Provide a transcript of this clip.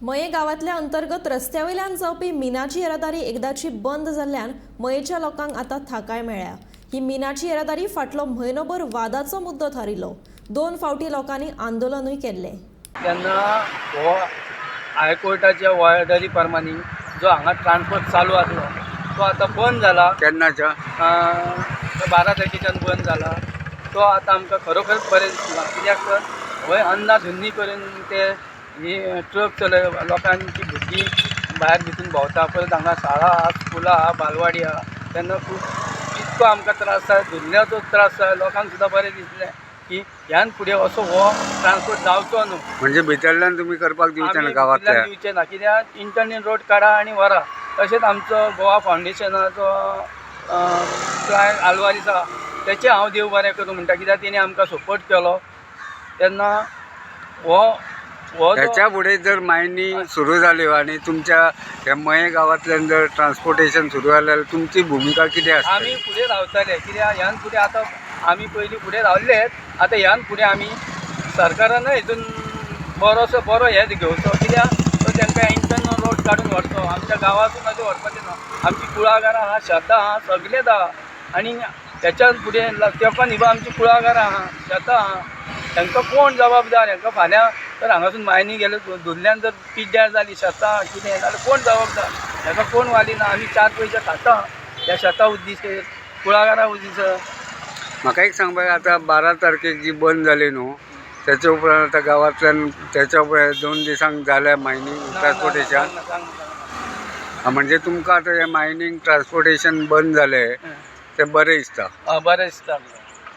मये गांवांतल्या अंतर्गत रस्त्या वयल्यान जावपी मिनाची येरादारी एकदाची बंद जाल्ल्यान मयेच्या लोकांक आतां थाकाय मेळ्ळ्या. ही मिनाची येरादारी फाटलो म्हयनोभर वादाचो मुद्दो थारिल्लो. दोन फावटी लोकांनी आंदोलनूय केल्लें. तेन्ना हो हायकोर्टाच्या ऑर्डरी प्रमाणे जो हांगा ट्रान्सपोर्ट चालू आसलो तो आतां बंद जाला. केन्नाच्या? 12 तारखेच्यान बंद जाला. तो आतां आमकां खरोखरच बरें दिसना, कित्याक तर हय अंदाधुंदी करून ते ही ट्रक चलय लोकांची भुरगीं भायर भितून भोंवता. परत हांगा शाळा आहा, स्कुलां आहा, बालवाडी आहा, तेन्ना खूब इतको आमकां त्रास जाता, धुल्ल्याचो त्रास जाता. लोकांक सुद्दां बरें दिसलें की ह्यान फुडें असो हो ट्रान्सपोर्ट जावचो न्हू. म्हणजे भितरल्यान तुमी करपाक दिवचे ना आमी गांवांतल्या? भितरल्यान दिवचे ना, कित्याक इंटरनल रोड काडा आनी व्हरा. तशेंच आमचो गोवा फावंडेशनाचो क्लायंट आलवारीस आहा, तेचें हांव देव बरें करूं म्हणटा, कित्याक तेणी आमकां सपोर्ट केलो. तेन्ना हो हो जो ह्याच्या फुडें जर मायनींग सुरू जाल्यो आनी तुमच्या ह्या मये गांवांतल्यान जर ट्रान्सपोर्टेशन सुरू जालें जाल्यार तुमची भुमिका कितें आसतली? आमी फुडें रावतले, कित्याक ह्यान फुडें आतां आमी पयलीं फुडें रावल्लेच, आतां ह्यान फुडें आमी सरकारानय हितून बरोसो बरो हेच घेवचो, कित्याक तो तांकां इंटरनल रोड काडून व्हरचो. आमच्या गांवांतून अशें व्हरपाचें ना. आमची कुळागरां आहा, शेतां आहा, सगळेंच आहा. आनी तेच्यान फुडें तेका न्ही आमची कुळागरां आहा, शेतां आहा, तांकां कोण जबाबदार? हांकां फाल्यां तर हांगासून मायनी गेले, धुल्ल्यान जर पिड्ड्यार जाली शेतां कितें जाल्यार कोण जबाबदार? हाका कोण वाली ना. आमी चार पयशे खाता ह्या शेतां उद्दीश, कुळागरां उद्दीश. म्हाका एक सांग बाय, आतां 12 तारखेक जी बंद जाली न्हू, त्याच्या उपरांत आतां गांवांतल्यान त्याच्या उपरांत 2 दिसांक जाल्या मायनींग ट्रान्सपोर्टेशन? म्हणजे तुमकां आतां हें मायनींग ट्रान्सपोर्टेशन बंद जालें तें बरें दिसता? बरें दिसता.